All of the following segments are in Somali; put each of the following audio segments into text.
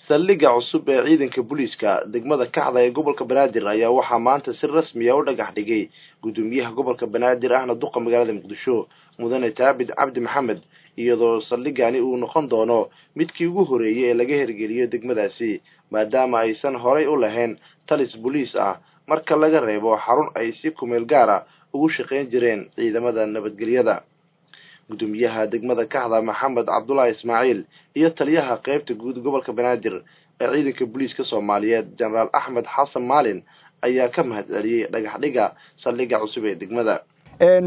Saldhigga cusub ee ciidanka booliiska degmada Kaxda ee gobolka Banaadir ayaa waxaa maanta si rasmi ah u dhagax dhigay gudoomiyaha gobolka Banaadir ahna duqa magaalada Muqdisho Mudane Taabid Cabdi Maxamed, iyadoo saldhiggani uu noqon doono midkii ugu horeeyay ee laga hirgeliyo degmadaasi, maadaama aysan horay u lahayn talis booliis ah marka laga reebo xarun ay si kumeel gaar ah ugu shaqayn jireen ciidamada nabadgelyada. Gudoomiyaha degmada Kaxda Maxamed Cabdulaahi Ismaaciil iyo taliyaha qaybta guud gobolka Banaadir ee ciidanka booliiska Soomaaliyeed Jenaraal Axmed Xasan Maalin ayaa ka mahadceliyey dhagax dhigga saldhigga cusub ee degmada.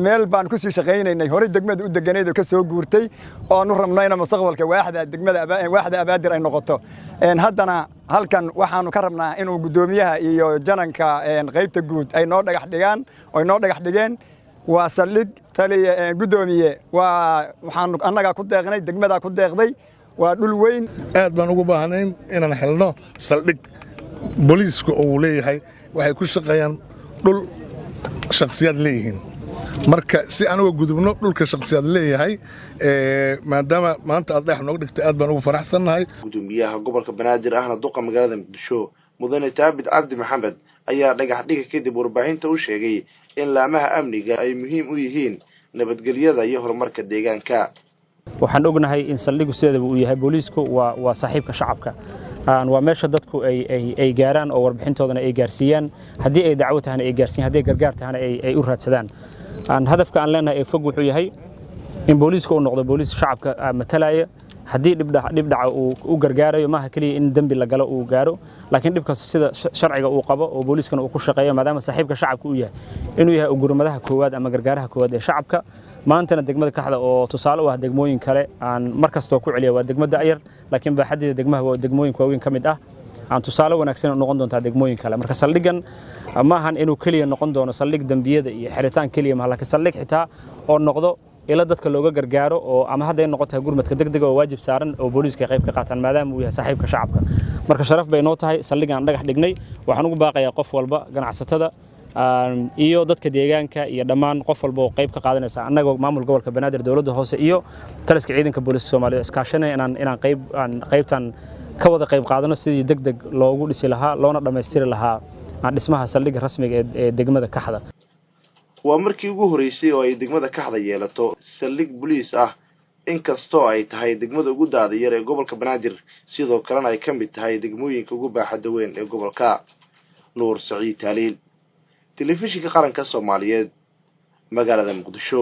Meel baan ku sii shaqaynaynay horey degmada u deganayd oo ka soo guurtay oo aanu rabno in mustaqbalka waaxda degmada waaxda Abaadir ay noqoto. Haddana halkan waxaanu ka rabnaa inuu gudoomiyaha iyo jananka qaybta guud ay noo dhagax dhigaan oo ay noo dhagax dhigeen. Waa saldhig taliya gudoomiye, waa waxaanu annagaa ku deeqnay, degmadaa ku deeqday, waa dhul weyn. Aad baan ugu baahnayn inaan helno saldhig booliiska uu leeyahay. Waxay ku shaqeeyaan dhul shakhsiyaad leeyihiin, marka si aan uga gudubno dhulka shakhsiyaad leeyahay, maadaama maanta aad dhex nooga dhigtay, aad baan ugu faraxsannahay. Gudoomiyaha gobolka Banaadir ahna duqa magaalada Muqdisho Mudane Taabid Cabdi Maxamed ayaa dhagax dhiga kadib warbaahinta u sheegay in laamaha amniga ay muhiim u yihiin nabadgelyada iyo horumarka deegaanka. Waxaan ognahay in saldhiggu sideedaba uu yahay booliisku waa saaxiibka shacabka, waa meesha dadku ay gaaraan oo warbixintoodana ay gaarsiiyaan, haddii ay dacwo tahana ay gaarsiiyaan, haddii ay gargaar tahana ay u raadsadaan. Hadafka aan leenahay ee fog wuxuu yahay in booliiska uu noqdo booliis shacabka matalaya, haddii dhib dhaca uu u gargaarayo. Maaha keliya in dembi la galo uu gaaro, laakiin dhib kasta sida sharciga uu qabo oo booliiskana uu ku shaqeeyo, maadaama saaxiibka shacabka uu yahay, inuu yahay gurmadaha koowaad ama gargaaraha koowaad ee shacabka. Maantana degmada Kaxda oo tusaale u ah degmooyin kale aan mar kastoo ku celiya, waa degmo da'yar laakiin baaxaddeeda degmaha waa degmooyinka waaweyn ka mid ah, aan tusaale wanaagsan noqon doontaa degmooyin kale. Marka saldhiggan maahan inuu keliya noqon doono saldhig dembiyada iyo xiritaan keliya maha, laakiin saldhig xitaa oo noqdo ila dadka looga gargaaro, oo ama hadday noqotahay gurmadka degdega oo waajib saaran oo booliiska ay qayb ka qaataan, maadaama uu yahay saaxiibka shacabka. Marka sharaf bay noo tahay saldhiggan aan dhagax dhignay. Waxaan ugu baaqayaa qof walba, ganacsatada iyo dadka deegaanka iyo dhammaan qof walba oo qayb ka qaadanaysa, annagoo maamul gobolka Banaadir, dowladda hoose iyo taliska ciidanka booliiska Soomaaliya iskaashanaya, inaan qayb aan qaybtan ka wada qayb qaadano sidii degdeg loogu dhisi lahaa loona dhammaystiri lahaa dhismaha saldhigga rasmiga ee degmada Kaxda. Waa markii ugu horeysay oo ay degmada Kaxda yeelato saldhig booliis ah, inkastoo ay tahay degmada ugu daada yar ee gobolka Banaadir, sidoo kalena ay ka mid tahay degmooyinka ugu baaxadda weyn ee gobolka. Nuur Saciid Taaliil, Telefishinka Qaranka Soomaaliyeed, magaalada Muqdisho.